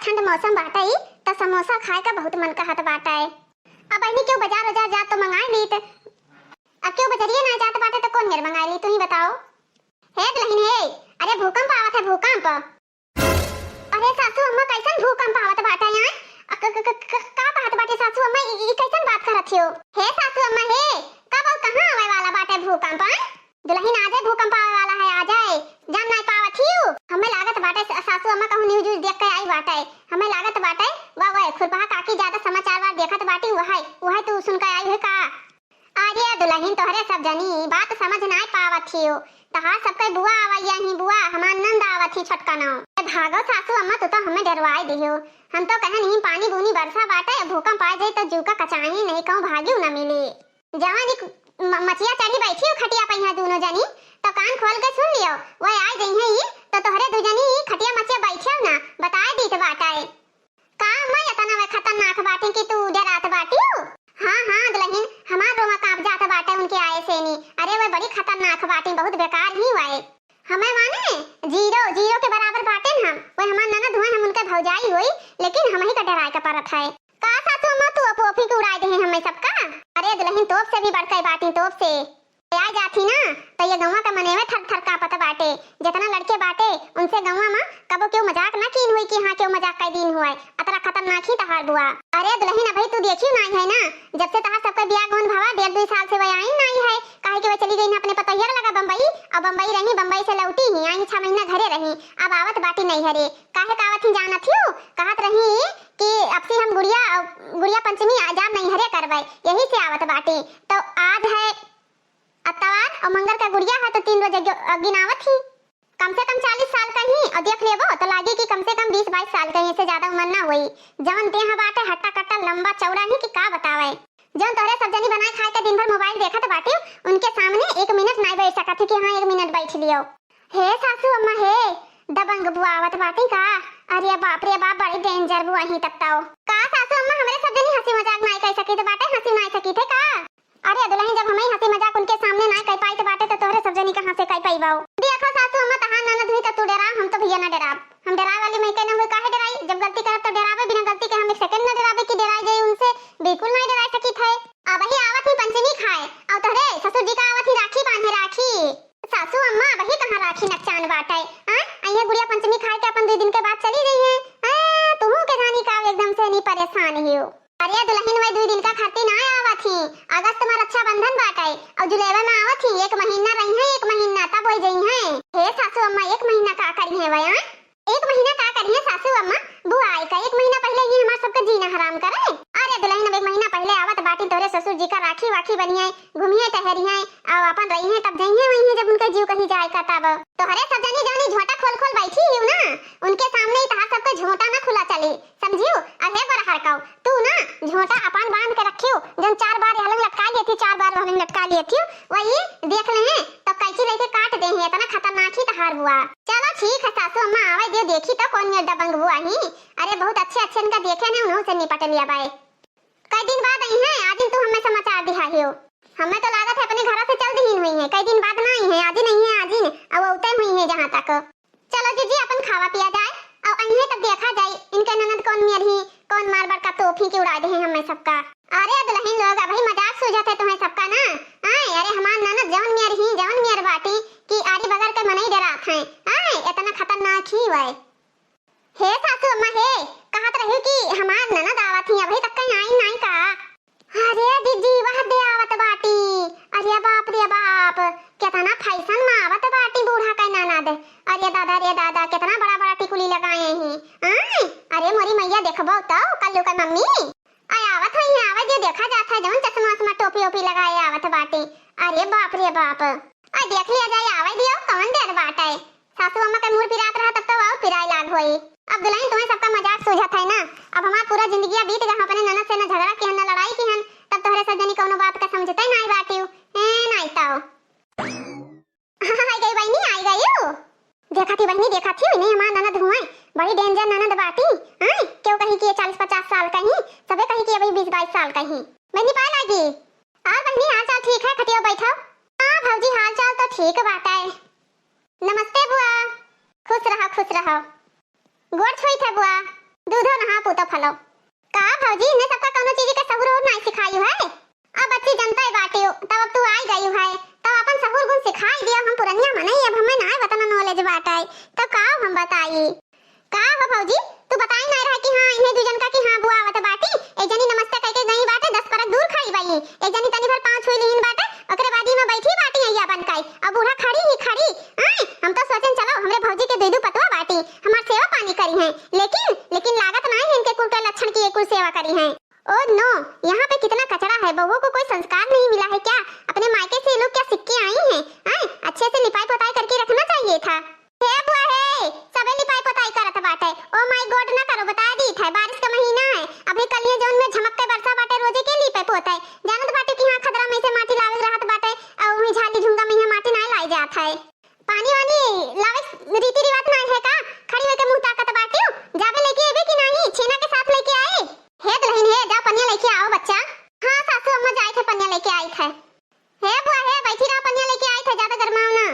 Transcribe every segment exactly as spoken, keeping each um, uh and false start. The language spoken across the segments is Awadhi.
ठंड मौसम बाटइ, त समोसा खाए का बहुत मन कहत बाटइ। अब बहिनी, केहू बजार उजार जात तो मंगाइ लीत, अब केहू बजरिए नाइ जात बाटइ, त कौन मेर मंगाइ ली, तू ही बताओ। हे दुलहिन हे, अरे भूकंप आवत है, भूकंप। अरे सासू अम्मा, कैसन भूकंप आवत बाटइ यार? अ, क, क, क, क, का बात बाटे सासू अम्मा, ई, ई कैसन बात करत हियो? हे सासू अम्मा हे, कब अउर कहाँ आवइ वाला बाटइ भूकंप, आय? दुलहिन, आजइ भूकंप आवइ वाला है, आजइ। जान नाइ पावत हियो? हमें लागत बाटइ स-, सासू अम्मा कहूँ news व्यूज देख के आई बाटइ। हमें लागत बाटइ, वह, वह खुरपहा काकी ज्यादा समाचार वार देखत बाटी, वहइ, वहइ तू सुन के आई है का? अरे दुलहिन, तोहरे सब जनी बात समझ नाइ पावत हियो। तहार सबके बुआ आवइया ही बुआ, हमार नंद आवत ही छोटका नाव। ए भागो सासू अम्मा, तू तो हमें डरवाइ दिहियो। हम तो कहन ही पानी बूनी बरसा बाटइ, भूकंप आ जाई तो जीव का कचाही नहीं कहूँ भाग्यउ न मिली। जवन एक म-, मचिया चढ़ी बैठी हो खटिया पे यहाँ दूनो जनी, तो कान खोल के सुन लियो, वह आ जइहे ही तो तोहरे दू जनी ही खटिया मचिया बैठे ना, बताए दीत बाटइ। का अम्मा, एतना वे खतरनाक बाटी कि तू डरात बाटिउ? हाँ, हाँ, दुलहिन, हमार रोआ कांप जात बाटे उनके आए से नी। अरे, वे बड़ी खतरनाक बाटी, बहुत बेकार ही वाए। हमें माने जीरो, जीरो के बराबर बाटे न हम। वे हमार ननद हुए, हम उनके भौजाई होई, लेकिन हमही का डराए का परत है। का सासू अम्मा, तू अपोफी के उड़ाए देहे हमें सबका? अरे दुलहिन, तोप से भी बढ़ के बाटी, तोप से। आ जाती ना, तो ये गौवा का मनेवे थर थर कांपत बाटे। जितना लड़के बाटे, उनसे गौवा में कबो केहू मजाक ना कीन हुई कि हाँ, केहू मजाक कर दीन हुए। अतरा खतरनाक ही तहार बुआ। अरे दुलहिन, अबही तू देखियो नाई है ना, जब से तहार सबका बियाह गौन भवा, डेढ़ दुई साल से वह आइन नाई है, काहे कि वह चली गई ना अपने पतोहिया के लगा बम्बई, और बम्बई रही, बम्बई से लौटी ही, आई छह महीना घरे रही, अब आवत बाटी नैहरे। काहे का आवत ही जानत हियो? कहत रही कि अब से हम गुड़िया, गुड़िया पंचमी आ जाब नैहरे करबे, यही से आवत बाटी। तो आज है अतवार और मंगर का गुड़िया है तो तीन रोज ग-, गिनावत ही। कम से कम चालीस साल का ही, और देख लेबो तो लागी कि कम से कम बीस बाईस साल का ही, इससे ज्यादा उम्र ना होई। जवन देह बाटे हट्टा कट्टा लंबा चौड़ा ही कि का बतावे। जवन तोहरे सब जनी बनाए खाए के दिन भर मोबाइल देखत बाटी, उनके सामने एक मिनट नाई बैठ सकत ही कि हाँ एक मिनट बैठ लियो। हे सासू अम्मा हे, दबंग बुआ आवत बाटी का? अरे बाप रे बाप, बड़ी danger बुआ ही तब तो। का सासू अम्मा, हमरे सब जनी हंसी मजाक नाई कर सकी थे बाटे, हंसी नाई सकी थे का? अरे दुलहिन, जब हमही हंसी मजाक उनके सामने ना कर पाई तो बाटे, तो तोहरे सब जनी कहाँ से कर पाई बाऊ? देखो सासू अम्मा, तहार ननद हुई तो तू डरा, हम तो भैया ना डराब। हम डराए वाली मैं के ना हुई, काहे डराई? जब गलती करब तो डराबे, बिना गलती के हम एक second ना डराबे कि डराई जाई उनसे, बिल्कुल नहीं डराई सकी थे। अब ही आवत ही पंचमी खाए, और तोहरे ससुर जी का आवत ही राखी बांधे, राखी। सासू अम्मा, अब ही कहाँ राखी नकचान बाटे? हाँ, अइहे गुड़िया पंचमी खाए के अपन दुई दिन के बाद चली गई है। हाँ, तुहू के जानी का एकदम से नहीं परेशान ही हो। अरे दुलहिन, वही दुई दिन का खातिर ना आवत ही, अगस्त में रक्षाबंधन बाटे और जुलाई में आवत ही, एक महीना रही है, एक महीना तब हो जई है। हे सासू अम्मा, एक महीना का करी है वह, हाँ? एक महीना का करी है सासू अम्मा, बुआई का एक महीना पहले ही हमार सबका जीना हराम करे। अरे दुलहिन, अब एक महीना पहले आवत बाटी तोरे ससुर जी का राखी वाखी बनिए, घूमिए टहरिए, और अपन रही है, तब जइहे वही है जब उनका जीव कहीं जाए का तब। तोहरे सब जनी जौनी झोंटा खोल खोल बैठी ही ना, उनके सामने ही तहार सबका झोंटा ना खुला चली। समझियो? अरे बरहर कौ, तू ना झोंटा अपन बांध के रखियो, जौन चार बार यहलंग लटका लिए थी, चार बार वहलंग लटका लिए थी, वही देख ले हैं, तो कैंची लेके काट दे हैं, इतना खतरनाक ही तहार बुआ। चलो ठीक है सासू अम्मा, आवे दियो, देखी तो कौन मेर दबंग बुआ ही। अरे बहुत अच्छे अच्छे इनका देखे ने, उन्हों से निपट लिया बाय। कई दिन बाद आई हैं, आज तू हमें समाचार दिहा हियो। हमें तो लागत है अपने घरा से चल दीन हुई है, कई दिन बाद ना आई है, आज ही नहीं है, आज ही, अब उतई हुई है जहाँ तक। चलो जीजी, अपन खावा पिया जाए, और अइहे तब देखा जाए, इनके ननद कौन मेर ही, कौन मार बड़का तोप ही कि उड़ा दे हैं हमें सबका। अरे दुलहिन लोग, अबही मजाक सूझत है तुम्हें सबका ना? आए, अरे हमार ननद जौन मेर ही, जौन मेर बाटी कि आरी बगर के मनई डरात हैं। आए, इतना खतरनाक ही वै। हे सासू अम्मा हे, कहत रही कि हमार ननद आवत ही, अबही तक कहीं आई नाई का? अरे दीदी, वह दे आवत बाटी। अरे बाप रे बाप, केतना fashion में आवत बाटी बूढ़ा के ननद। अरे दादा रे दादा, केतना बड़ा बड़ा टिकुली लगाए ही। आय, अरे मोरी मैया, देखबो तो कल्लू के मम्मी। आय आवत है, आवे दे, देखा जात है जौन चश्मा वश्मा टोपी ओपी लगाए आवत बाटी। अरे बाप रे बाप, आय देख लिया जाए, आवे दियो कौन देर बाटे। सासू अम्मा के मूड़ पिरात रहा तब तो और पिराए लाग होई। अब दुलहिन तुम्हें सबका मजाक सूझत है ना, अब हमार पूरा जिंदगिया बीत गया, अपने ननद से न झगड़ा किहन न लड़ाई किहन, तब तोहरे सब जनी कौनो बात का समझते नाई बाटियो। ए नाई तो। आई गई बहनी, आई गई हो। देखा थी बहनी, देखा थी, इन्हें हमार ननद हुए, बड़ी danger ननद बाटी। आय, क्यों कही कि ये चालीस पचास साल का ही, सबे कही कि ये भाई बीस बाईस साल का ही। बहनी पाए लागी। और बहनी हाल चाल ठीक है, खटियो बैठो। हाँ भौजी, हाल चाल तो ठीक बाटे। नमस्ते बुआ, खुश रहो, खुश रहो। गोड़ छुई थे बुआ। दूधो नहा पूतो फलो। का भौजी, इन्हें सबका कौनो चीज के सहूर और नाई सिखायु है? अब बच्ची जनता बाटियो, तब अब तू आई गयु है, तब अपन सहूर गुण सिखाई दिया। हम पुरनिया मनई, अब हमें नाई वतना knowledge बाटे, तब का हम बताई? का हो भौजी, तू बताई नाई रहा कि हाँ, इन्हें दू जन का कि हाँ, बुआ आवत बाटी, एक जनी नमस्ते कह के गई बाटे, दस परक दूर खड़ी बाई, एक जनी तनी भर पाँव छुई लिहिन बाटे, ओकरे बाद ही में बैठी बाटी अइया बन काई, अब बूढ़ा खड़ी ही खड़ी। आय, हम तो सोचन चलो, हमरे भौजी के दू दू पतवा बाटी, हमार सेवा पानी करी हैं, लेकिन, लेकिन लागत नाई है इनके कुल के लक्षण की ये कुल सेवा करी हैं। Oh no, यहाँ पे कितना कचरा है, बहुओं को कोई संस्कार नहीं मिला है क्या? अपने मायके से ये लोग क्या सीख के आई हैं? आय, अच्छे से लिपाई पोताई करके रखना चाहिए था। हे बुआ हे, सबे लिपाई पोताई करत बाटे। Oh my God, ना करो, बता दी था, बारिश का महीना है, अभी कलिए जौन में झमक के बरसा बाटे, रोजे के लिपे पोते। जानत बाटे कि हाँ, खदरा में से माटी लावे रहत बाटे, और वहीं झाली झुंगा में यहाँ माटी नाई लाई जात है। पानी वानी लावे रीति रिवाज नाई है का? खड़ी होके मुंह ताकत बाटियो, जाबे लेके एबे कि नाई, छेना के साथ लेके आए? हे दुल्हन हे, जा पनिया लेके आओ बच्चा। हाँ सासू अम्मा, जाए थे पनिया लेके आई थे। हे बुआ हे, बैठी रहा, पनिया लेके आई थे, ज्यादा गरमाओ ना।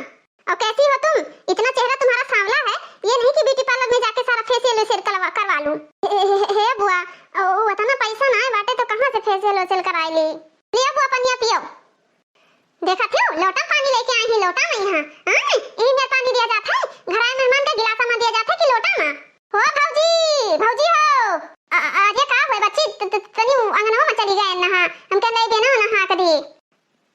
और कैसी हो तुम? इतना चेहरा तुम्हारा सांवला है, ये नहीं कि beauty parlour में जाके सारा facial वेशियल करवा, करवा लूं। हे, हे, हे, हे बुआ, ओ, ओ, उतना पैसा नाई बाटे तो कहाँ से facial वेशियल कराई ली? लियो बुआ पनिया पियो। देखा थियो, लोटा पानी लेके आई ही, लोटा में यहाँ। हाँ, यही में पानी दिया जाता है, घर आए मेहमान का गिलासा में दिया जाता है कि लोटा में? हो भौजी, भौजी हो। अ-, अ-, अरे का हुए बच्ची, त-, त-, तनी अंगनवा में चली गए नहा, हमके ले देना नहा के दी।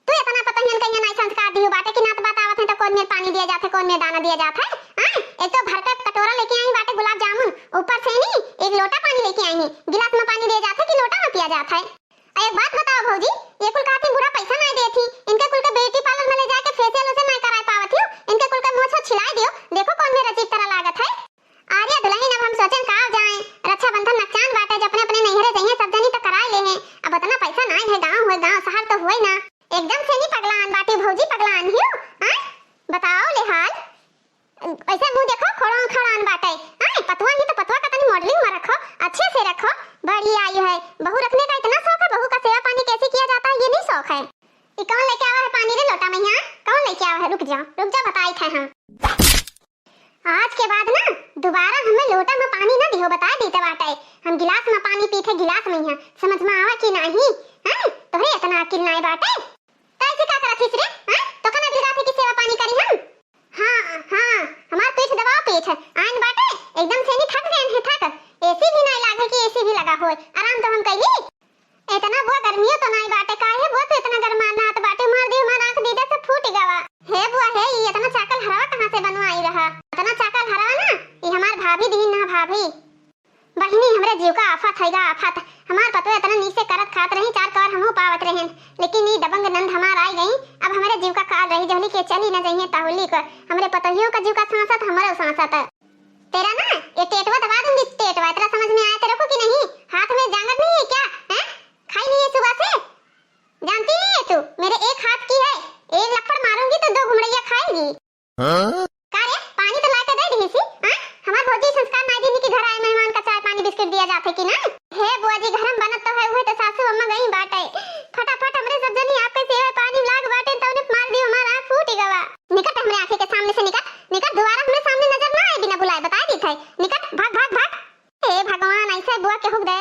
तू इतना पता ही इनका यहाँ नाई संस्कार दियो बाटे कि नात बात आवत है तो कौन में पानी दिया जाता है, कौन में दाना दिया जाता है। हाँ, एक तो भर का कटोरा लेके आई बाटे गुलाब जामुन, ऊपर से नी एक लोटा पानी लेके आई है, गिलास में पानी दिया जाता है कि लोटा में पिया जाता है? अ, एक बात बताओ भौजी, ये कुल कहती बुरा पैसा नाई देती, इनके कुल के beauty parlour में ले जाके facial वेशियल नाई कराए पावत हो, इनके कुल के मोछो छिलाई दियो, देखो कौन में रजीक तरह लागत है। अरे दुल्हन, अब हम सोचन का जाए, रक्षाबंधन नकचान बाटे, जब अपने अपने नैहरे जइहें सब जनी तो कराए ले हैं। अब उतना पैसा नाई है, गाँव हुए गाँव, शहर तो हुए ना। एकदम से नी पगलान बाटी भौजी, पगलान हियो, हाँ? बताओ ले हाल। ऐसे मुंह देखो, खोड़ान खोड़ान बाटे। हाँ, पतवा ही तो पतवा का तनी modeling में रखो, अच्छे से रखो। बड़ी आई है, बहू रखने का इतना शौक है, बहू का सेवा पानी कैसे किया जाता है, ये नहीं शौक है। ई कौन लेके आवा है पानी रे लोटा में यहाँ? कौन लेके आवा है? रुक जाओ, रुक जाओ, बताई थे हम। आज के बाद ना दोबारा हमें लोटा में पानी ना दिहो, बता दी तो बाटे। हम गिलास में पानी पीते, गिलास में यहाँ, समझ में आवा कि नहीं? हाँ, तोहरे इतना अकिल नाई बाटे। तो ऐसे का करत हिस रे? हाँ? तो कना भिड़ा थे कि सेवा पानी करी हम? हाँ, हाँ, हमार पीठ दबाओ पीठ। आइन बाटे, एकदम से नहीं थक गए हैं, थक। AC भी नहीं लागे कि AC भी लगा होए। आराम तो हम कैली। इतना बुआ गर्मियों तो नहीं बाटे, काहे बुआ तू इतना गरमानात बाटे? मार दी हमार आँख दीदा से फूट गवा। हे बुआ हे, ये इतना चाकल हरवा कहाँ से बनवाई रहा? इतना चाकल हरवा ना, ये हमार भाभी दीन ना भाभी। बहिनी, हमरे जीव का आफत है गा, आफत। हमार पतोह इतना नीक से करत खात रही, चार कवर हमहू पावत रहेन, लेकिन ई दबंग नंद हमार आई गई। अब हमरे जीव का काल रही, जहली के चली न जइहे तहली को। हमरे पतोहियों का जीव का सांसत, हमरो सांसत। तेरा ना ये टेटवा दबा दूंगी, टेटवा। तेरा समझ में आया तेरे को कि नहीं? हाथ में जांगर नहीं है क्या? हैं? खाई नहीं है सुबह से? जानती नहीं है तू, मेरे एक हाथ की है, एक लपड़ मारूंगी तो दो घुमड़ैया खाएगी। हाँ? का रे, पानी तो लाके दे दिहिसी, हाँ? हमार भौजी संस्कार नाई दीनी कि घर आए मेहमान का चाय पानी बिस्किट दिया जाथे कि ना? हे बुआ जी, घर में बनत तो है, उहे तो सासू अम्मा गई बाटे। फटाफट हमरे सब जनी आपके सेवा पानी लाग बाटे, तउने मार दियो, हमार आँख फूट गवा। निकट हमरे आँखी के सामने से निकट, निकट, दोबारा हमरे सामने नजर ना आए बिना बुलाए, बताए दी थे। निकट, भाग, भाग, भाग। हे भगवान, ऐसे बुआ के हुक दे,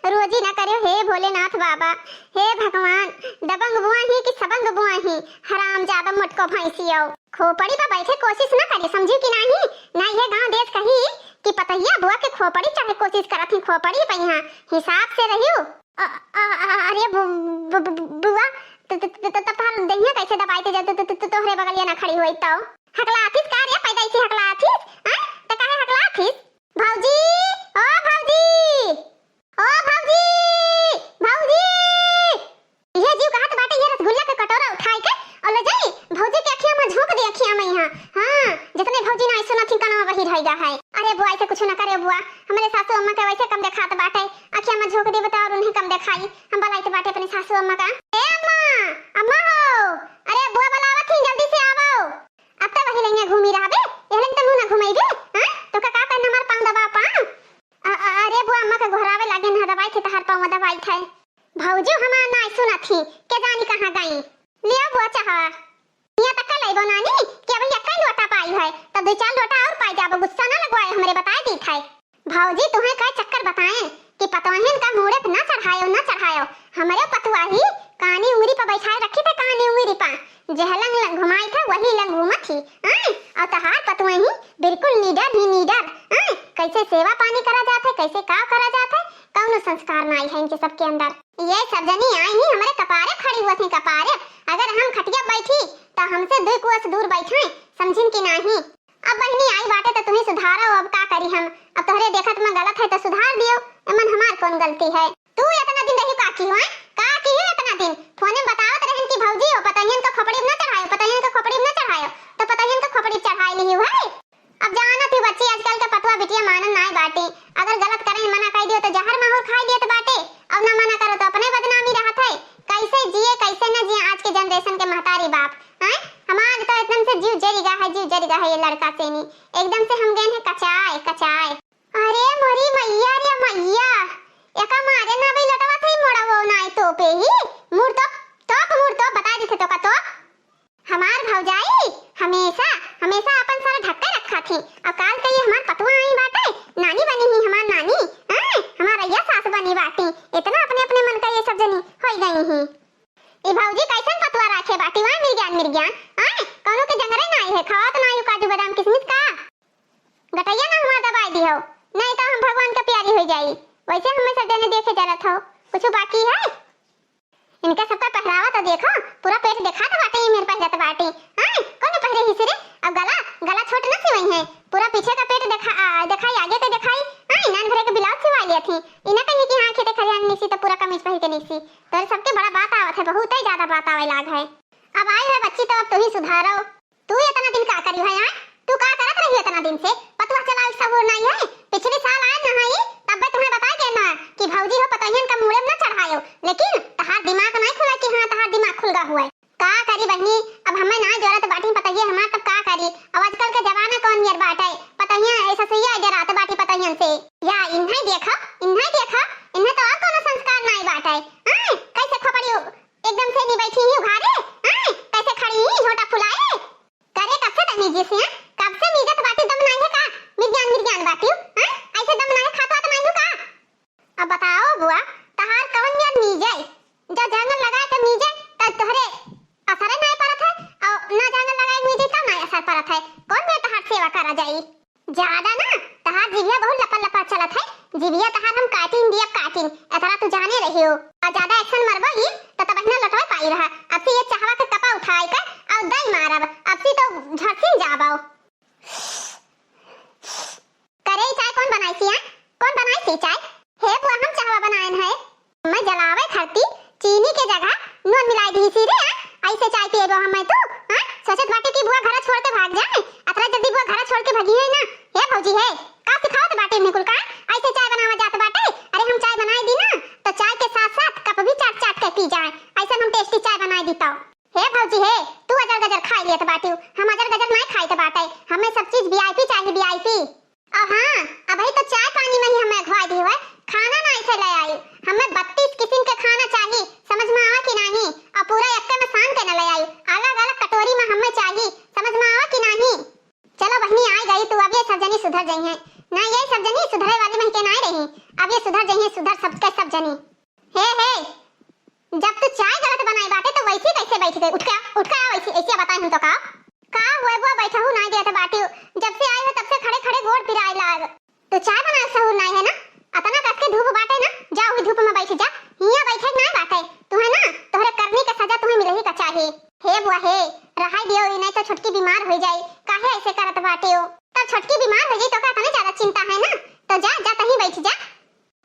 रोजी ना करियो, हे भोलेनाथ बाबा, हे भगवान, दबंग बुआ ही कि सबंग बुआ ही, हरामजादा मोटको भैंसियो। खोपड़ी पर बैठे कोशिश ना करी, समझी कि नाही? ना ये गांव देश कही कि पतैया बुआ के खोपड़ी चाहे कोशिश करत ही, खोपड़ी पे यहाँ हिसाब से रहियो। अ-, अ-, अ-, अरे बु-, बु-, बु-, बुआ, त-, त-, त-, त-, तोहार दहिया कैसे दबाई ते जब त-, त-, त-, तोहरे बगलिया ना खड़ी होई तो? हकलाथिस का रे, पैदा इसी हकलाथिस? हैं? त काहे हकलाथिस? भौजी, ओ भौजी, ओ भौजी, भौजी। ये जीव कहत बाटे, ये रसगुल्ला के कटोरा उठाई के और ले जाई, भौजी के अखिया में झोंक दे, अखिया में यहाँ। हाँ, जितने भौजी ना ऐसो नथिन कनवा वही रह गया है। अरे बुआ, ऐसे कुछ ना करे बुआ, हमरे सासू अम्मा के वैसे कम देखात बाटे, अखिया में झोंक दे बताओ और उन्हें कम देखाई। हम बुलाइत बाटे अपने सासू अम्मा का। ए अम्मा, अम्मा हो, अरे बुआ बुलावत ही, जल्दी से आवो। अब तो वही लइया घूमी रहबे, एहलन तो मुंह ना घुमाई दे, हाँ? तो का, का करना हमार पाँव दबा पाँव? अ-, अ-, अरे बुआ, अम्मा के गोहरावे लागे ना, दबाई थे तहार पाँव दबाई थे। भौजी हमार ना सुनत ही, के जानी कहाँ गई। लिया बुआ चाहवा। यहाँ तक का लइबो नानी, कि अभी एक्का ही लोटा पाई है, तब दो चार लोटा और पाई जाबो, गुस्सा ना लगवाए हमरे, बताए दी थे। भौजी, तुहैं कै चक्कर बताएँ कि पतोहियन का मूड़े पे ना चढ़ायो, ना चढ़ायो। हमरे पतुआ ही कानी उंगरी पे बैठाए रखी थे, कानी उंगरी पे। जेह लंग लंग घुमाई थे, वही लंग घूमत ही। आय, और तहार पतुआ ही बिल्कुल निडर ही निडर। आय, कैसे सेवा पानी करा जात है, कैसे का करा जात है, कौनो संस्कार नाई है इनके सबके अंदर। ये सब जनी आई ही हमरे कपारे खड़ी हुआ थी, कपारे। अगर हम खटिया बैठी, त हमसे दुई कोस दूर बैठे, समझिन कि नाही। अब बहिनी आई बाटे त तुही सुधारो, अब का करी हम, अब तोहरे देखत में गलत है त सुधार दियो, एमन हमार कौन गलती है? तू इतना दिन रही का की हुआ, का की है इतना दिन? फोने में बतावत रहन कि भौजी हो, पतोहियन का खोपड़ी में ना चढ़ायो, पतोहियन का खोपड़ी में ना चढ़ायो, तो पतोहियन का खोपड़ी चढ़ाई ली हुआ है। अब जानत ही बच्ची, आजकल के पतुआ बिटिया मानन नाय बाटी। अगर गलत करे मना कई दियो तो जहर माहुर खाई दियत बाटे, और ना मना करो तो अपने बदनामी रहत है। कैसे जिए, कैसे न जिए आज के generation के महतारी बाप, हैं? हमार तो एकदम से जीव जरि गा है, जीव जरि गा है ये लड़का से नी। एकदम से हम गए हैं कचाए, कचाए। अरे मोरी मैया रे मैया, एका मारे ना भाई लटवा से ही मोड़ा वो नाय तो पे ही। मुड़ तो, तो मुड़ तो बता दी थे तो का तो। हमार भौजाई हमेशा, हमेशा अपन सर ढक के रखा थी। और काल के ये हमार पतुआ आई बाटे, नानी बनी ही हमार नानी, आय, हमार अय्या सास बनी बाटी। इतना अपने अपने मन का ये सब जनी होई गई ही। ई भौजी कैसन पतुआ राखे बाटी, वाह मिर्ग्यान मिर्ग्यान, आय, कौनो के जंगरे नाई है, खावा तो नाई काजू बादाम किशमिश का। गटैया ना हमार दबाई दी हो, नहीं तो हम भगवान का प्यारी हो जाई। वैसे हमें सब जने देखे जरत हो, कुछ बाकी है? इनका सबका पहरावा तो देखो, पूरा पेट देखात बाटे, ई मेर पहिरत बाटी। हाँ, कौन पहिरे हिसी रे? अब गला, गला छोट न सिवई है, पूरा पीछे का पेट देखा, आ, देखाई, आगे का देखाई। हाँ, नान भरे के ब्लाउज सिवा लिया थी। इना कहीं कि हाँ, खेते खरियान निसी तो पूरा कमीज पहिर के निसी। तोरे सबके बड़ा बात आवत है, बहुत ही ज्यादा बात आवे लाग है। अब आई है बच्ची, तो अब तू ही सुधारो। तू इतना दिन का करी है, हाँ? तू का करत रही इतना दिन से? पतुआ चलावे सहूर नहीं है? पिछले साल आए न हई, तब्बे तुम्हें बताए गए ना कि भौजी हो पतोहियन का मूड़े में न चढ़ायो, लेकिन तहार दिमाग नहीं खुला कि हाँ, तहार दिमाग खुल गा हुआ है। का करी बहिनी, अब हमें ना जरूरत बाटी पतोहिया हमार, तब का करी? अब आजकल के जमाना कौन नियर बाटे, पतोहिया ऐसा सुइया जरात बाटी पतोहियन से। या इन्हें देखो, इन्हें देखो, इन्हें तो और कोनो संस्कार नहीं बाटे। हाँ, कैसे खोपड़ी एकदम से नहीं बैठी ही उघारे, हाँ, कैसे खड़ी ही झोटा फुलाए। करे कब से तमीजी से, हाँ? कब से मीजत बाटी, दम नाई है का? मिर्ग्यान, मिर्ग्यान बाटी, हाँ? ऐसे दम नाई है, खात वात नाई हो का? अब बताओ बुआ, तहार कवन यार मीजे? जो जंगल लगाए के मीजे, त तोहरे असरे नाई परत है, और ना जंगल लगाए के मीजे, तब नाई असर परत है। कौन में तहार सेवा करा जाई? ज्यादा ना, तहार जिभिया बहुत लपर लपर चलत है। जिभिया तहार हम काटिन दिया काटिन, एतरा तू जाने रही हो। और ज्यादा action मरबो ही, तो तब इतना लटोए पाई रहा। अब से ये चाहवा के कपा उठाए कर और दई मारब। अब से तो झरसिन जाबो। करे ई चाय कौन बनाई सी, हाँ? कौन बनाई सी चाय? हे बुआ, हम चाहवा बनाएन है। मैं जलावे खाती चीनी के जगह नून मिलाई दी सी रे, हाँ? ऐसे चाय पिएबो हम मैं तू, हाँ? सोचत बाटी कि बुआ घर छोड़ के भाग जाए, अतरा जल्दी बुआ घर छोड़ के भगी है ना। हे भौजी है, का सिखावत बाटे इन्हें कुल का? ऐसे चाय बनावा जात बाटे? अरे हम चाय बनाई दी ना, तो चाय के साथ साथ कप भी चाट चाट के पी जाए, ऐसे हम tasty चाय बनाई दी तो। हे भौजी हे, तू अजर गजर खाई लेत बाटी, हम अजर गजर नहीं खाई बाटे, हमें सब चीज VIP चाहिए, VIP। और हाँ, अबही तो चाय पानी में ही हमें अघवा दी हुए, खाना ना ऐसे ले आई। हमें बत्तीस किस्म के खाना चाहिए, समझ में आवा कि नहीं? और पूरा एक्के में सान के न ले आई, अलग अलग कटोरी में हमें चाहिए, समझ में आवा कि नहीं? चलो बहिनी, आ गई तू, अब ये सब जनी सुधर जाई हैं। ना, ये सब जनी सुधरे वाली मही के ना रही, अब ये सुधर जाई हैं, सुधर सबके सब जनी। हे, हे, जब तू चाय गलत बनाई बाटे तो वैसी कैसे बैठ गई? उठ के आ, उठ के आ, वैसी, ऐसे बताई हम तो का? का हुए बुआ, बैठहू नाई देत बाटी। जब से आई हो तब से खड़े खड़े गोड़ पिराए लाग। तू चाय बनाए सहूर नाई है ना? अतना कस के धूप बाटे ना, जा वही धूप में बैठ जा। हियां बैठे के नाई बाटे। तू है ना, तोहरे करनी के सजा तुम्हें मिलही का चाही। हे बुआ हे, रहाई दियो, ई नहीं तो छोटकी बीमार हो जाई। काहे ऐसे करत बाटे हो? तब छोटकी बीमार हो जाई तो का इतने ज्यादा चिंता है ना? तो जा, जा तहीं बैठ जा।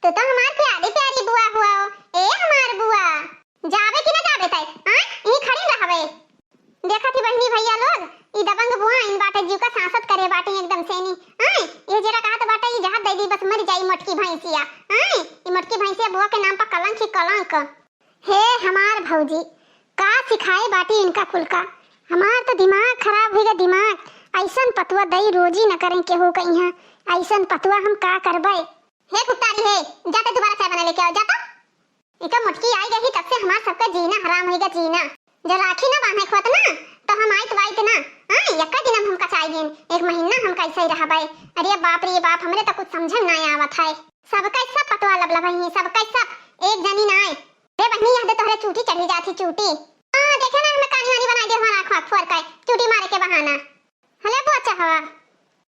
तू तो हमार प्यारी प्यारी बुआ हुआ हो, ए हमार बुआ। जाबे कि ना जाबे तै? आय, यहीं खड़ी रहबे। देखा थी बहिनी भैया लोग, ई दबंग बुआ इन बाटे जीव का सांसत करे बाटे एकदम से नी। आय, ये जरा कहत बाटे ई जहर दे दी बस मर जाई मोटकी भैंसिया। आय, ई मोटकी भैंसिया बुआ के नाम पर कलंक ही कलंक। हे हमार भौजी, का सिखाए बाटी इनका कुल का? हमार तो दिमाग खराब हुई गा, दिमाग। ऐसन पतुआ दई रोजी न करें केहू का इहाँ, ऐसन पतुआ हम का करबे? हे कुत्तारी हे, जा तो दोबारा चाय बना लेके आओ, जा तो। इका मोटकी आई गई तब से हमार सबका जीना हराम होइगा, जीना। जब राखी ना बांधे खोत ना, तो हम आइत वाइत ना, हाँ, एक्का दिन हम कचाई गइन, एक महीना हम कैसे ही रहबै। अरे बाप रे बाप, हमरे तो कुछ समझे में नाहीं आवत है। सबकै सब पतवा लबलबही, सबकै सब, एक जनी नाहीं। रे बहिनी, यह दे तोहरे चूटी चढ़ी जात ही, चूटी। हाँ, देखे ना, हमें कानी वानी बनाई दे, हमार आँख वाँख फोर के, चूटी मारे के बहाना। हले बुआ चहवा,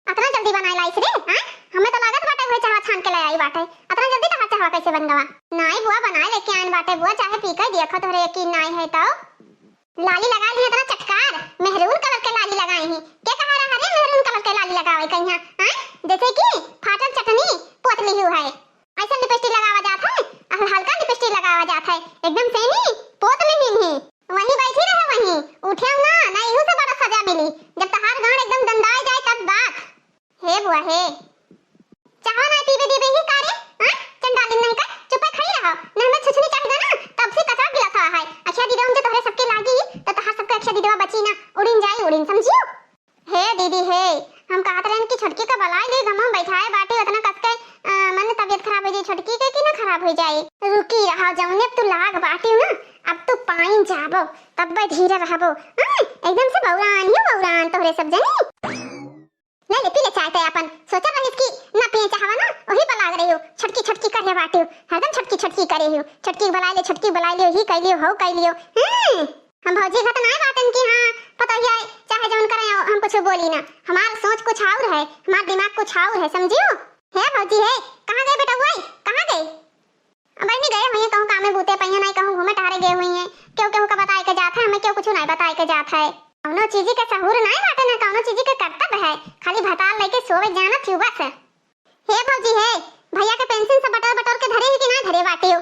अतना जल्दी बनाए लाइस रे, हाँ? हमें तो लागत बाटे उहे चहवा छान के ले आई बाटे। अतना जल्दी तहार चहवा कैसे बन गवा? नाहीं बुआ, बनाए लेके आइन बाटे बुआ, चाहे पी के देखो तोहरे यकीन नाहीं है तो। लाली लगा ली इतना चटकार, मेहरून कलर के लाली लगाई ही। के कहा रहा रे मेहरून कलर के लाली लगावे कहिया, हाँ? जैसे कि फाटल चटनी पोत लिहू है। ऐसा लिपस्टिक लगावा जात है, अहल हल्का लिपस्टिक लगावा जात है, एकदम से नी पोत लिहिन ही। वहीं बैठी रहे वहीं, उठे ना, ना इहू से बड़ा सजा मिली। जब तहार गांड एकदम दंदाए जाए तब बात। हे बुआ हे, चाहो ना पीबे देबे ही का रे? हाँ? चंडालिन नहीं का, चुपे खड़ी रहो। न हमें छुछनी चाह देना, तब से कचरा गिलास है। अखिया दीदा उनके तोहरे सबके लागी, तो तहार सबके अखिया दीदवा बची ना, उड़िन जाई उड़िन, समझियो? हे दीदी हे, हम कहत रहन कि छोटकी का बलाई ले गमवा बैठाए बाटे, उतना कस के, अ, मन तबियत खराब हो जाई छोटकी के कि ना खराब हो जाई। रुकी रहा, जौने तू लाग बाटी ना, अब तू पाइन जाबो, तब धीरे रहबो। हाँ, एकदम से बौरान ही बौरान तोहरे सब जनी। ले ले, पी ले चाय ते अपन। सोचत रहिस कि ना पिए चाहवा ना, वही पर लाग रही हो। छोटकी छोटकी करे बाटियो, हरदम छोटकी छोटकी करे हो। छोटकी बुलाए ले, छोटकी बुलाए लियो, ही कह लियो, हो कह लियो। हम्म, हम भौजी घर तो नाय बाटन कि हाँ, पतोहिया चाहे जौन करे, हम कुछ बोली ना। हमार सोच कुछ और है, हमार दिमाग कुछ और है, समझियो? हे भौजी हे, कहाँ गए बेटउआ, कहाँ गए? अब बहिनी गए हुई हैं, कहूँ कामे बूते पइहन, नाहीं कहूँ घूमे टहरे गए हुई हैं। केहू केहू का बताए के जात है, हमें केहू कुछ नाहीं बताए के जात है। कौनो चीजी के सहूर नाहीं बाटे ना, कौनो चीजी के कर्तव्य है, खाली भतार लेके सोवे जाना थी बस। हे भौजी हे, भैया के पेंशन सब बटोर बटोर के धरे ही कि नाहीं धरे बाटे हो?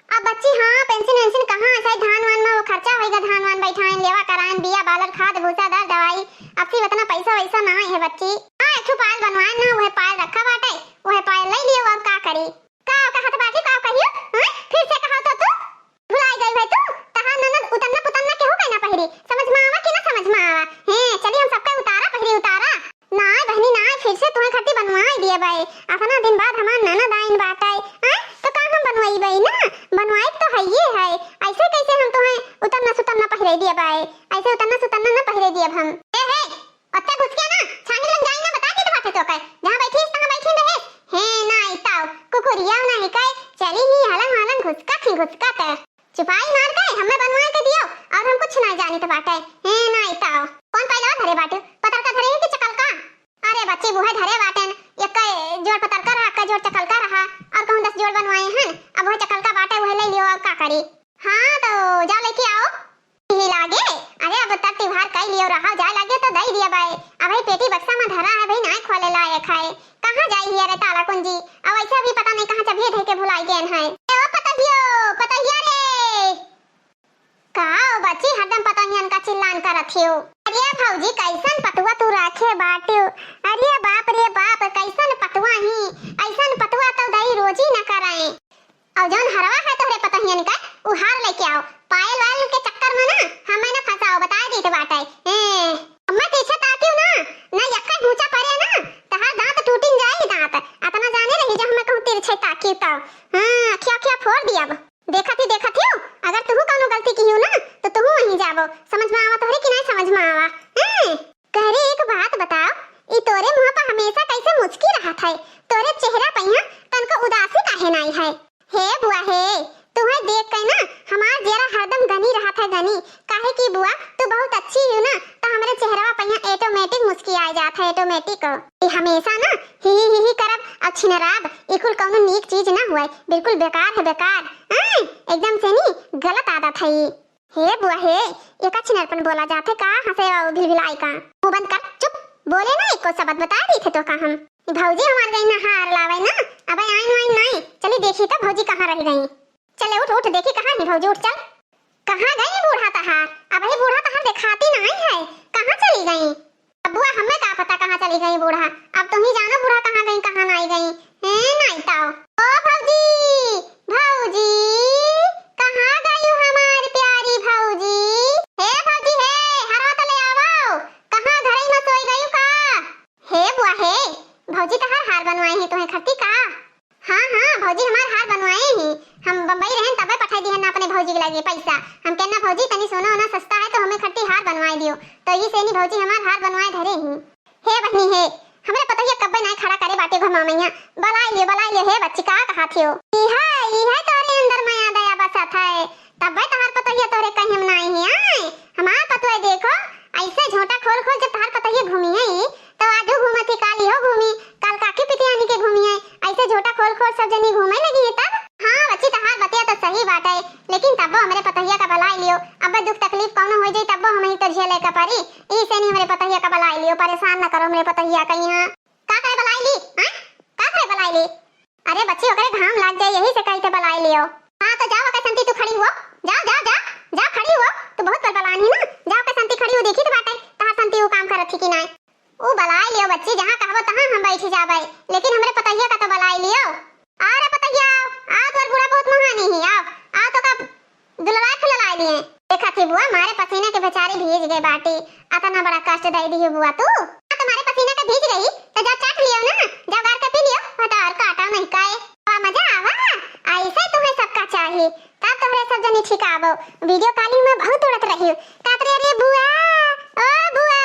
अब बच्ची हाँ, पेंशन वेंशन कहाँ, ऐसा ही धान वान में वो खर्चा होइगा, धान वान बैठाइन, लेवा कराइन, बिया बालर, खाद भूसा, दर दवाई, अब सी उतना पैसा वैसा नाहीं है बच्ची। हाँ, एक ठो पायल बनवाइन ना, वह पायल रखा बाटे, वह पायल ले लियो, अब का करी? का कहत बाटी, का कहियो? हाँ? फिर से कहो तो तू? भुलाई गई है तू? तहार ननद उतन्ना पुतन्ना केहू के ना पहिरी। समझ में आवा कि ना समझ में आवा? हैं, चली हम सबके उतारा पहिरी उतारा। नाय बहिनी नाय, फिर से तुहे खट्टी बनवाई दिए बाई। अतना दिन बाद हमार ननद आइन बाटे। हैं? तो का हम बनवाई बाई ना? बनवाई तो है ये है। ऐसे कैसे हम तुहे उतन्ना सुतन्ना पहिरे दिए बाई? ऐसे उतन्ना सुतन्ना ना पहिरे दिए हम। ए हे, ओत्ते घुसके ना, छानी लंग जाई ना, बता देत बाटे तोके। जहाँ बैठीस, तहाँ बैठी रहे। हे, ना आइताओ, कुकुरिया ना हिकाए, चली ही हलन हलन घुसकत ही घुसकत। चुपाई मार के हमें बनवा के दियो, और हम कुछ ना जानित बाटे। हे, ना आइताओ। कौन पहलवा धरे बाटे? पतरका धरे है कि चकलका? अरे बच्ची, बुहे धरे बाटेन, एक जोड़ पतरका रहा, एक जोड़ चकलका रहा, और कहूँ दस जोड़ बनवाए हन, अब वह चकलका बाटे, वह ले लियो, और का करी? हाँ, तो जाओ लेके आओ। ही लागे, अरे अब तब त्योहार कई लियो रहा, जाए लागे तो दई दिया बाए। अब भाई पेटी बक्सा में धरा है भाई, नाय खोले लायक है। कहाँ जाई ही अरे ताला कुंजी? अब ऐसे भी पता नहीं कहाँ चबिये धई के भुलाई गेन है। ए ओ पतहियो, पतहिया रे। का ओ बच्ची हरदम पतहियन का चिल्लान करत हियो? अरे भौजी कैसन पतुआ तू राखे बाटियो? अरे बाप रे बाप कैसन पतुआ ही, ऐसन पतुआ तो दई रोजी न कराए। और जौन हरवा है तोहरे पतोहियन का, उ हार लेके आओ। पायल वायल के चक्कर में ना हमें ना फंसाओ, बताए देत बाटे। ए, अम्मा तिरछे ताकियो ना, ना यक्का घूंचा पड़े ना, तहार दांत टूटिन जाई दांत। अतना जाने रही जो हमें कहूँ तिरछे ताकियो तो। हाँ, अखिया अखिया फोड़ दिया अब। देखत ही देखत ही, अगर तुहू कौनो गलती कियो ना, तो तुहू वहीं जाबो। समझ में आवा तोहरे कि नहीं समझ में आवा? हैं? कह रे, एक बात बताओ, ई तोरे मुंह पर हमेशा कैसे मुस्की रहत है? तोरे चेहरा पहिया तनको उदासी काहे नाई है? हे बुआ हे, तुहे देख के ना हमार जियरा हरदम गनी रहत है गनी, काहे कि बुआ तू बहुत अच्छी हो ना, तो हमरे चेहरवा पहिया automatic मुस्की आ जात है, automatic। ई हमेशा ना ही ही ही ही करब और छिनराब, ई कुल कौनो नीक चीज ना हुए, बिल्कुल बेकार है बेकार। हाँ, एकदम से नी गलत आदत है ई। हे बुआ हे, एका छिनरपन बोला जात है का? हंसे और भिलभिलाई का। मुंह बंद कर, चुप, बोले ना एको शब्द, बता दी थे तो का हम। भौजी हमार गई ना हार लावे ना, अब आइन वाइन नाई, चली देखी तो भौजी कहाँ रह गई। चले उठ उठ, देखी कहाँ ही भौजी, उठ चल। कहाँ गई बूढ़ा तहार? अब ही बूढ़ा तहार देखाती नाई है, कहाँ चली गई? अब बुआ, हमें का पता कहाँ चली गई बूढ़ा, अब तुम ही जानो बूढ़ा कहाँ गई, कहाँ नाई गई। हैं, नाई ताओ। ओ भौजी, भौजी, कहाँ गई हमार प्यारी भौजी? हे भौजी हे, हरवा तो ले आवो, कहाँ घरई में सोई गई का? हे बुआ हे, भौजी तहार हार बनवाई है तुम्हें खरती का? हाँ, हाँ, भौजी हमार हार बनवाए ही। हम बम्बई रहन तबे पठाई दिहन अपने भौजी के लगे पैसा। हम कहना, "भौजी, तनी सोना ओना सस्ता है तो हमें खट्टी हार बनवाए दियो।" तो यही से नी भौजी हमार हार बनवाए धरे ही। हे बहिनी हे, हमरे पतोहिया कब्बे नाई खड़ा करे बाटे घुमा मैया। बलाई लियो, बलाई लियो, हे बच्ची, का कहा थियो? ई है, ई है तोरे अंदर मया दया बसत है। तब्बे तोहार पतोहिया तोरे कहीं में नाई है, आय? हमार पतोह देखो, ऐसे झोंटा खोल खोल जब तोहार पतोहिया घूमी है, तो आजू घूमत ही, काल इहो घूमी, काल काकी पितियानी के घूमी है, ऐसे झोंटा खोल खोल सब जनी घूमे लगी है तब? हाँ बच्ची, तोहार बतिया तो सही बाटे, लेकिन तब्बो हमरे पतोहिया का बलाई लियो। अब्बे दुख तकलीफ कौनो हो जाई तब्बो हमही तो झेले का परी। ई से नहीं हमरे पतोहिया का बलाई लियो, परेशान न करो हमरे पतोहिया का यहाँ। का करे बलाई ली? हाँ? का करे बलाई ली? अरे बच्ची, ओकरे घाम लाग जाए, यही से कही थे बलाई लियो। हाँ, तो जाओ, ओकर संती तू खड़ी हुओ। जाओ, जाओ, जाओ, जाओ, खड़ी हुओ। तू बहुत बलबलान ही ना। जाओ, ओकर संती खड़ी हुओ, देखी तो बाटे, तहार संती ऊ काम करत ही कि नाय। ऊ बलाई लियो बच्ची, जहाँ कहबो तहाँ हम बैठी जाबे, लेकिन हमरे पतोहिया का तो बलाई लियो। आ रे पतोहिया, आ, तोर बूढ़ा बहुत महानी ही, आओ, आ तो का दुलराय फुलराय लिए। देखा थी बुआ, मारे पसीना के बेचारी भीज गए बाटी। अतना बड़ा कष्ट दे दी बुआ तू। हाँ, तुम्हारे पसीना के भीज गई, तो जा चाट लियो ना, जा गार के पी लियो, भतार काटा नहीं काए। वाह, मजा आवा। ऐसे तुम्हें सबका चाहिए, तब तोहरे सब जनी ठीक आबो। वीडियो कॉलिंग में बहुत उड़त रही। कात रे, अरे बुआ, ओ बुआ।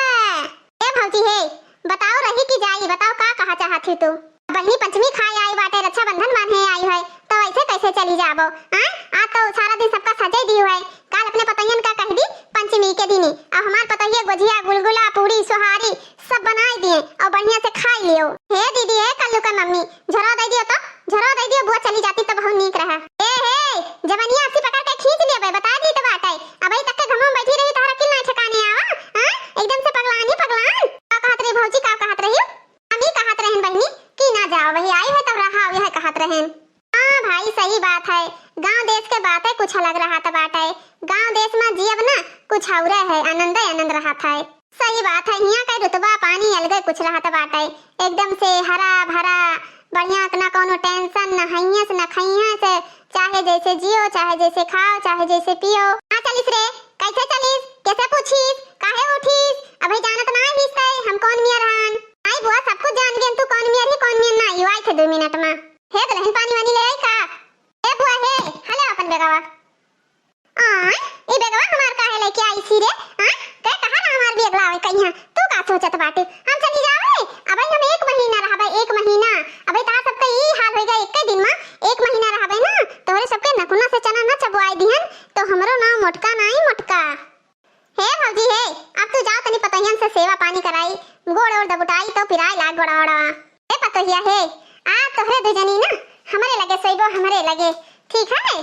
ए भौजी हे, बताओ रही कि जाई, बताओ का कहा चाहत ही तू? बहिनी पंचमी खाए आई बाटे, रक्षाबंधन बांधे आई है, तो ऐसे कैसे चली जाबो? हाँ, आज तो सारा दिन सबका सजे दी है, काल अपने पतोहियन का कह दी पंचमी के दिनी, अब हमार पतोहिया गोझिया, गुलगुला, पूरी, सोहारी सब बनाई दिए और बढ़िया से खाई लियो। हे दीदी, हे कल्लू का मम्मी, झोरा दे दियो तो, झोरा दे दियो, बुआ चली जाती तो बहुत नीक रहा। ए हे, जबनिया अस्सी पकड़ के खींच लियो बे, बता दी तो बाटे, अबही तक के घमवा में बैठी रही, तोहरा किल ना ठिकाने आवा, हाँ? एकदम से पगलान ही पगलान। का कहत रही भौजी, का कहत रही? हम ही कहत रहन बहिनी कि ना जाओ, वही आई है तब रहा, यह कहत रहन। हाँ भाई, सही बात है, गांव देश के बातें कुछ अलग रहत बाटे। गांव देश में जियब ना, कुछ औरे है, आनंदे आनंद रहत है। सही बात है, हियां के रुतबा पानी अलगे कुछ रहत बाटे, एकदम से हरा भरा, बढ़िया, ना कौनो टेंशन, ना हैया से ना खैया से, चाहे जैसे जियो, चाहे जैसे खाओ, चाहे जैसे पियो। हाँ चलिस रे, कैसे चलिस, कैसे पूछिस, काहे उठिस? अबे जानत ना हिस ते हम कौन मियर हन। आई बुआ, सब कुछ जान गेन तू कौन मियर ही, कौन मियर ना, यू आई थे दो मिनट में। हे दुल्हन, पानी वानी ले आई का? ए बुआ हे, हले अपन बेगवा। आय, ई बेगवा हमार काहे लेके आइसी रे? आय, ते कहा ना हमार बेग लावे कहिया? तू का सोचत बाटे? हम चली जावे? अबे हम एक महीना रहबे, एक महीना। अबे तहार सबके ई हाल होइगा एक दिन में, एक महीना रहबे ना, तोहरे सबके नकुना से चना न चबवाई दिहन, तो हमरो नाम मोटका नाई मोटका। हे भौजी हे, अब तू जाओ तनी पतोहियन से सेवा पानी कराई, गोड़ ओड़ दबुटाई तो पिराए लाग गोड़ा ओड़ा। ए पतोहिया हे, आ तोहरे दुजनी ना हमरे लगे सोइबो, हमरे लगे, ठीक है?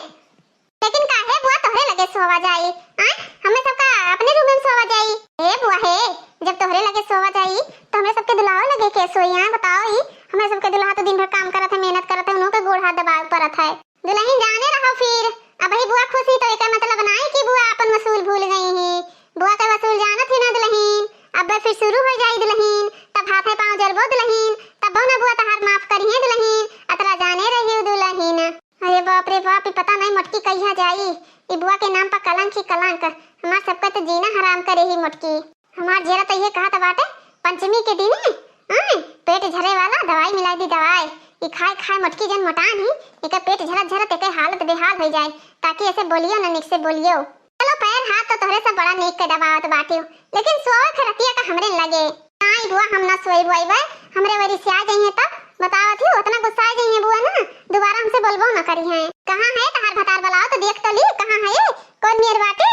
लेकिन काहे बुआ तोहरे लगे सोवा जाई? आय, हमें सबका अपने रूम में सोवा जाई। ए बुआ हे, जब तोहरे लगे सोवा जाई, तो हमरे सबके दुल्हा लगे के सोई? आय, बताओ ही, हमरे सबके दुल्हा तो दिन भर काम करत है, मेहनत करत है, उन्हों के गोड़ हाथ दबावे पड़त है। दुल्हन जाने रहो फिर, अबही बुआ खुश ही तो एकर मतलब नाई कि बुआ अपन वसूल भूल गई ही। बुआ के वसूल जानत ही ना दुल्हन, अब फिर शुरू हो जाई दुल्हन, तब हाथे पाँव जलबो दुल्हन, तब ना बुआ तहार माफ करिहे दुल्हन, अतरा जाने रही दुल्हन। अरे बाप रे बाप, ई पता नहीं मोटकी कहिया जाई। ई बुआ के नाम पर कलंक ही कलंक। हमार सबका तो जीना हराम करे ही मोटकी। हमार जेरा तो ये कहत बाटे, पंचमी के दिने, आय, पेट झरे वाला दवाई मिलाई दी दवाई। ई खाए खाए मोटकी जन मोटान ही, एकर पेट झरत झरत एकर हालत बेहाल हो जाए, ताकि ऐसे बोलियो ना, निक से बोलियो। चलो पैर हाथ तो तोहरे सब बड़ा नीक के दबावत बाटियो, लेकिन सोवे के रतिया का हमरे लगे। नाई बुआ, हम ना सोई बुआई बे, हमरे वरी से आ जाइए तब बतावत ही, उतना गुस्सा आ जाइए बुआ ना, दोबारा हमसे बोलबो ना करी हैं। कहाँ है तहार भतार, बुलाओ तो देख तो ली, कहाँ है, कौन मेर बाटे?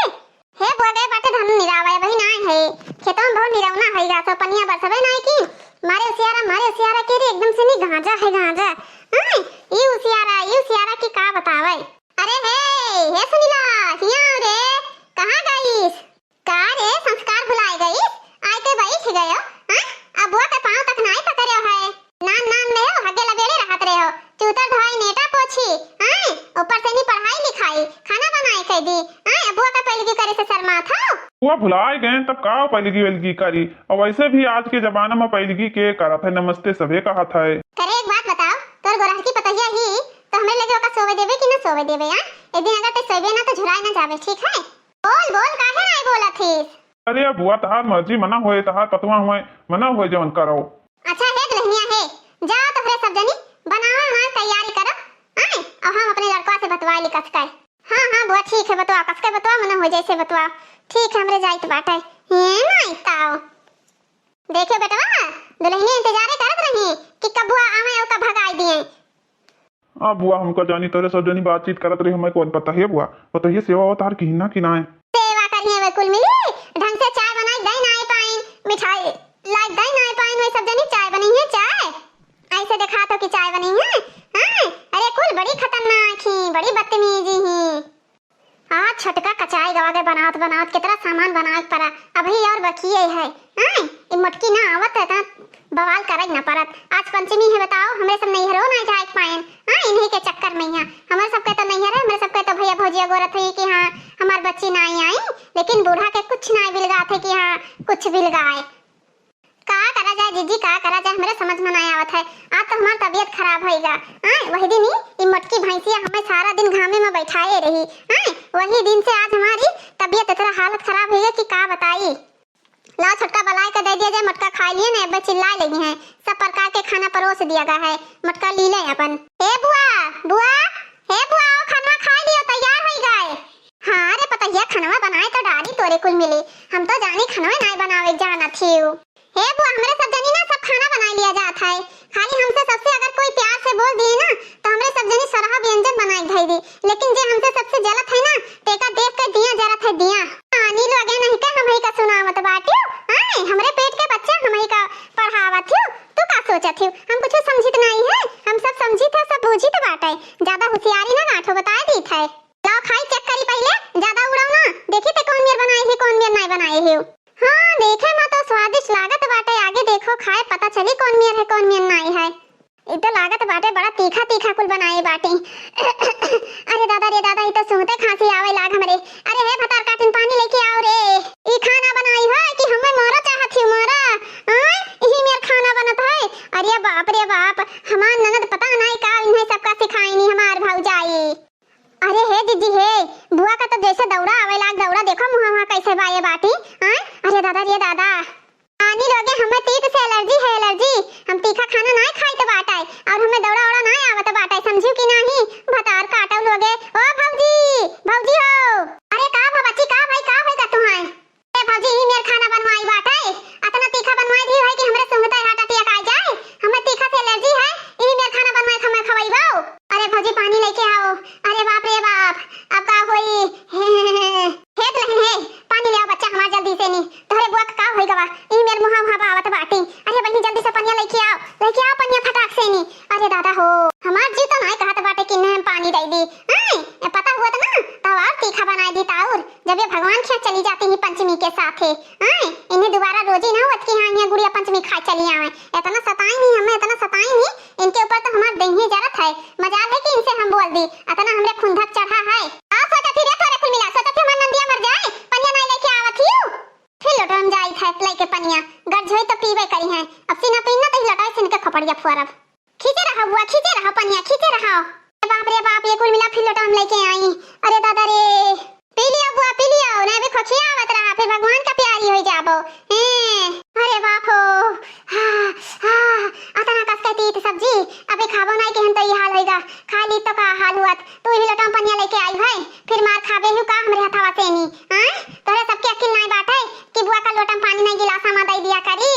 हे बुआ गए बाटे धन निरावे, वही नाई है, खेतों में बहुत निरौना है गा, सो पनिया बरसबे नाई की, मारे उसियारा, मारे उसियारा के रे एकदम से नी गांजा है गांजा। हाँ, ई उसियारा, ई उसियारा की का बतावे। अरे हे, हे सुनीला, हिया रे, कहाँ गईस? का रे, संस्कार भुलाए गईस? आए के बैठ गयो, हाँ? अबुआ के पाँव तक नाई पकड़े है। नान नान रहे हो, हगे लबेड़े रहत रहे हो। चूतर धोई नेटा पोछी, हाँ? ऊपर से नी पढ़ाई लिखाई, खाना बनाए के दी, हाँ? अबुआ का पैलगी करे से शर्मात हो? बुआ भुलाए गए, तब का पैलगी वैलगी करी? और वैसे भी आज के जमाना में पैलगी के करत है, नमस्ते सभे कहत है। करे एक बात बताओ, तोर गोरहर की पतोहिया ही, तो हमरे लगे ओका सोवे देवे कि ना सोवे देवे, हाँ? एक दिन अगर ते सोवे ना तो झुराए ना जावे, ठीक है? बोल, बोल, काहे नाई बोलत हिस? अरे अब बुआ, तहार मर्जी, मना होए, तहार पतवा होए, मना होए जवन करो। अच्छा हे दुल्हनिया हे, जाओ तोहरे सब जनी, बनावा हमार तैयारी करो, आए, अब हम अपने लड़का से बतवाए लिकस के। हाँ, हाँ, ठीक है बतवा, कस के बतवा, मना हो जैसे बतवा। ठीक है, हमरे जाइत बाटे। हे माई ताओ। देखियो बेटवा, दुल्हनिया इंतजारे करत रही कि कब बुआ आवे और कब भगाई दिए। आ बुआ, हमका जानी तोरे सब जनी बातचीत करत रही, हमें कौन पता है बुआ, पता है सेवा होता हर किहिना कि नाय। सेवा करिए वे कुल मिली, ढंग से चाय बनाई दे नाय पाइन, मिठाई लाई दे नाय पाइन, वे सब जनी चाय बनी है चाय। ऐसे देखा तो कि चाय बनी है, हाँ? अरे कुल बड़ी खतरनाक ही, बड़ी बदतमीजी ही। आज छोटका कचाई गवा के बनावत बनावत कितना सामान बनावे के पड़ा, अभी और बकिए है। आय, ई मोटकी ना आवत है त बवाल करे ना पड़त। आज पंचमी है, बताओ, हमरे सब नैहरो ना जाए पाएन। हाँ, इन्हीं के चक्कर में यहाँ हमरे सबके तो नैहर है, हमरे सबके तो भैया भौजिया गोरत है कि हाँ, हमार बच्ची ना आई, लेकिन बूढ़ा के कुछ ना बिलगात है कि हाँ, कुछ बिलगाए। का करा जाए जीजी, का करा जाए, हमरे समझ में ना आवत है। आज तो हमार तबीयत खराब होइगा। आय, वही दिन ही ई मोटकी भैंसिया हमें सारा दिन घामे में बैठाए रही। आय, वही दिन से आज हमारी तबीयत इतना हालत खराब होइगा कि का बताई। लाओ छोटका बलाए के दे दिया जाए, मोटका खाए लिए ना, अब चिल्लाए लगी हैं। सब प्रकार के खाना परोस दिया गया है, मोटका ली ले अपन। ए बुआ, बुआ, हे बुआ, आओ खाना खाए लियो, तैयार होई गए। हाँ रे पतहिया, खनवा बनाए तो डारी तोरे कुल मिली, हम तो जानी खनवा नाय बनावे जाना थियू। हे बुआ, हमरे सब जनी ना सब खाना बनाए लिया जात है, खाली हमसे सबसे अगर कोई प्यार से बोल दिए ना तो हमरे सब जनी सरहा व्यंजन बनाए धई दी, लेकिन जे हमसे सबसे जलत है ना, तेका देख के दिया जरत है दिया। पानी लगे नहीं के हम ही का सुनावत बाटियो, आए, हमरे पेट के बच्चा हम ही का पढ़ावत हियो, तू का सोचत हियो? हम कुछ समझित नहीं है, हम सब समझित है, सब बूझित बाटे, ज्यादा होशियारी ना गांठो बताए दीत है। लाओ खाई चेक करी पहिले, ज्यादा उड़ाओ ना, देखी ते कौन मेर बनाए ही, कौन मेर नाय बनाए ही। हाँ, देखे में तो स्वादिष्ट लागत बाटे, आगे देखो खाए पता चली कौन मेर है, कौन मेर नाय है। ई तो लागत बाटे बड़ा तीखा तीखा कुल बनाए बाटी। अरे दादा रे दादा, ई तो सुनते खांसी आवे लाग हमरे। अरे हे भतार काटिन, पानी लेके आओ रे। ई खाना बनाई है कि हमें मारा चाहत ही मारा? आय, इही मेर खाना बनत है। अरे बाप रे बाप, हमार ननद पता नहीं का इन्हें सबका सिखाई नहीं हमार भौजाई। अरे हे दीदी हे, बुआ का तो जैसे दौड़ा आवे लाग दौड़ा, देखो मुँह वहाँ कैसे बाए बाटी। आय, अरे दादा रे दादा। आनी लोगे, हमें तीत से एलर्जी है, एलर्जी। हम तीखा खाना नाय खाइत बाटे और हमें दौड़ा ओड़ा नाय आवत बाटे, समझियो कि नाही? भतार काटो लोगे। ओ भौजी, भौजी हो। अरे का भा बच्ची, का भाई, का होइगा तुहाय? ए भौजी, ई मेर खाना बनवाई बाटे, अतना तीखा बनवाई दी है कि हमरे सूंघते हार्ट अटैक आ जाए। हमें तीखा से एलर्जी है, ई मेर खाना बनवाई के हमें खवैबो। अरे भौजी, पानी लेके आओ। अरे बाप रे बाप, अब का होई? हे, हे, हे, हे। हे दुल्हन हे, पानी ले आओ बच्चा हमार जल्दी से नी। तोहरे बुआ का का होई गवा? ई मेर मुहा मुहा बावत बाटी। अरे बहिनी जल्दी से पनिया लेके आओ, लेके आओ पनिया फटाक से नी। अरे दादा हो, हमार जीव तो नाय कहत बाटे कि इन्हें हम पानी दे दी। आय, ए पता हुआ तो ना, तब और तीखा बनाए दी ताउर। जब ये भगवान के यहाँ चली जाती ही पंचमी के साथे। आय, इन्हें दोबारा रोजी ना होत कि हाँ, यहाँ गुड़िया पंचमी खाए चली आवे। इतना सताई नहीं हमें, इतना सताई नहीं। इनके ऊपर तो हमार देहिए जरत है। मजाल है कि इनसे हम बोल दी, अतना हमरे खुंधक चढ़ा है। आ सोचत ही रे तोरे कुल मिला, सोचत ही हमार नंदिया मर जाए, पनिया नाई लेके आवत ही। फिर लोटवा में जाई था लेके पनिया, गर्ज होई तो पीबे करी है। अब सीना पीन ना तो ही लोटवा से इनके खपड़िया फुआरब। खींचे रहो बुआ, खींचे रहो पनिया, खींचे रहो। ए बाप रे बाप, ये कुल मिला फिर लोटवा में लेके आई। अरे दादा रे। पी लियो बुआ, पी लियो, नहीं अभी खोखिया आवत रहा, फिर भगवान का प्यारी हो जाबो। हैं, अरे बाप हो, हाँ, हाँ, अतना कस के तीत सब्जी, अबे खाबो नहीं केहन तो ई हाल होइगा, खा ली तो का हाल हुअत, तू ही लोटा में पनिया लेके आई है, फिर मार खाबे हु का हमरे हथवा से नी, हाँ? तोहरे सबके अकिल नहीं बाटे कि बुआ का लोटा में पानी नहीं गिलासा में दे दिया करी।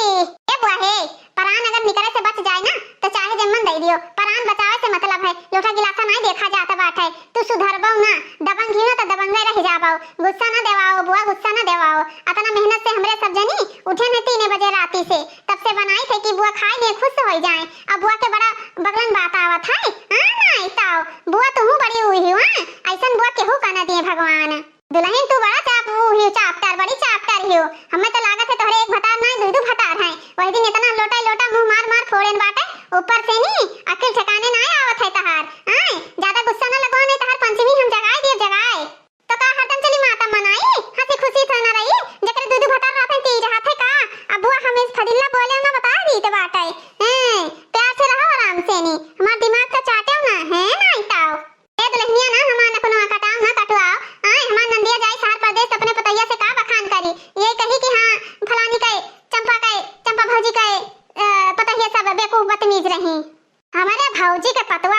ए बुआ हे, परान अगर निकले से बच जाए ना, तो चाहे जम्मन दे दियो, परान बचावे से मतलब है, लोटा गिलासा नहीं देखा जाता बाटे। तू सुधरबो ना, दबंग ही ना तो दबंगे रह जाबो। गुस्सा ना देवाओ बुआ, गुस्सा ना देवाओ। अतना मेहनत से हमरे सब जनी उठे न तीन बजे राती से, तब से बनाई थे कि बुआ खाए लिए खुश हो जाए। अब बुआ के बड़ा बगलन बात आवत है, हाँ ना आई ताओ, बुआ तुहू बड़ी हुई हो, हाँ? ऐसन बुआ केहू का ना दिए भगवान। दुल्हन तू बड़ा चाप, वो ही चापटर, बड़ी चापटर ही हो। हमें तो लागत है तोहरे एक भतार ना, दू दू भतार हैं। वही दिन इतना लोटा लोटा मुंह मार मार फोड़ेन बाटे, ऊपर से नी अकिल ठिकाने ना आवत है तहार। आए, ज्यादा गुस्सा ना लगो, नहीं तहार पंचमी हम जगाए दिए, जगाए। तो का हरदम चली माता मनाई, हंसी खुशी था ना रही, जकरे दू दू भतार रहत हैं, तीज हाथ है का? अब बुआ हमें फदिल्ला बोले ना बता दी तो बाटे। हैं, प्यार से रहो आराम से नी, हमार दिमाग तो चाटे ना, है ना आई ताओ। ए दुल्हनिया ना हमार नखुनवा कटाओ ना कटवाओ। आए हमार नंदिया जाई शहर परदेस अपने पतैया से का बखान करी। ये कही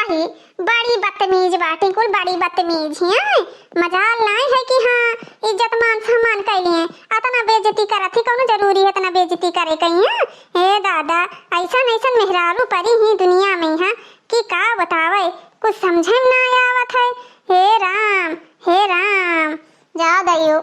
ही बड़ी बदतमीज बाटी, कुल बड़ी बदतमीज ही हैं। मजाल नाई है कि हाँ, इज्जत मान सम्मान कैली हैं, अतना बेइज्जती करत ही, कौनो जरूरी है इतना बेइज्जती करे कहीं है? हे दादा, ऐसन ऐसन मेहरारू परी ही दुनिया में है कि का बतावे, कुछ समझे में ना आवत है। हे राम, हे राम, जा दइयो।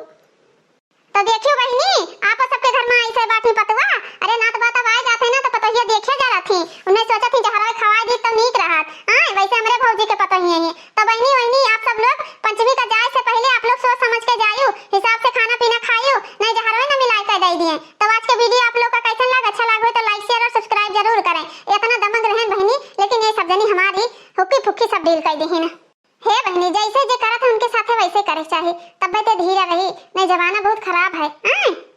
तो देखियो बहिनी, आप सबके घर में ऐसे बाटी पतुआ, अरे ना तो बात आए जाते ना तो पतोहिया देखे जा रहती, उन्हें सोचत ही जहरवे खवाए दी तो नीक रहत। हाँ, वैसे हमरे भौजी के पतोहिए हैं। तो बहिनी, वहिनी, आप सब लोग पंचमी का जाए से पहले आप लोग सोच समझ के जायु, हिसाब से खाना पीना खायु, नहीं जहरवे ना मिलाए के दे दिए। तो आज के वीडियो आप लोग का कैसन लग, अच्छा लगे तो like, share और subscribe जरूर करें। इतना दबंग रहन बहिनी, लेकिन ये सब जनी हमारी हुक्की फुक्की सब डील कर दी ना। हे बहिनी, जैसे जे करत है उनके साथे वैसे करे चाही, तब्बे ते धीरे रही, नहीं जमाना बहुत खराब है। आय?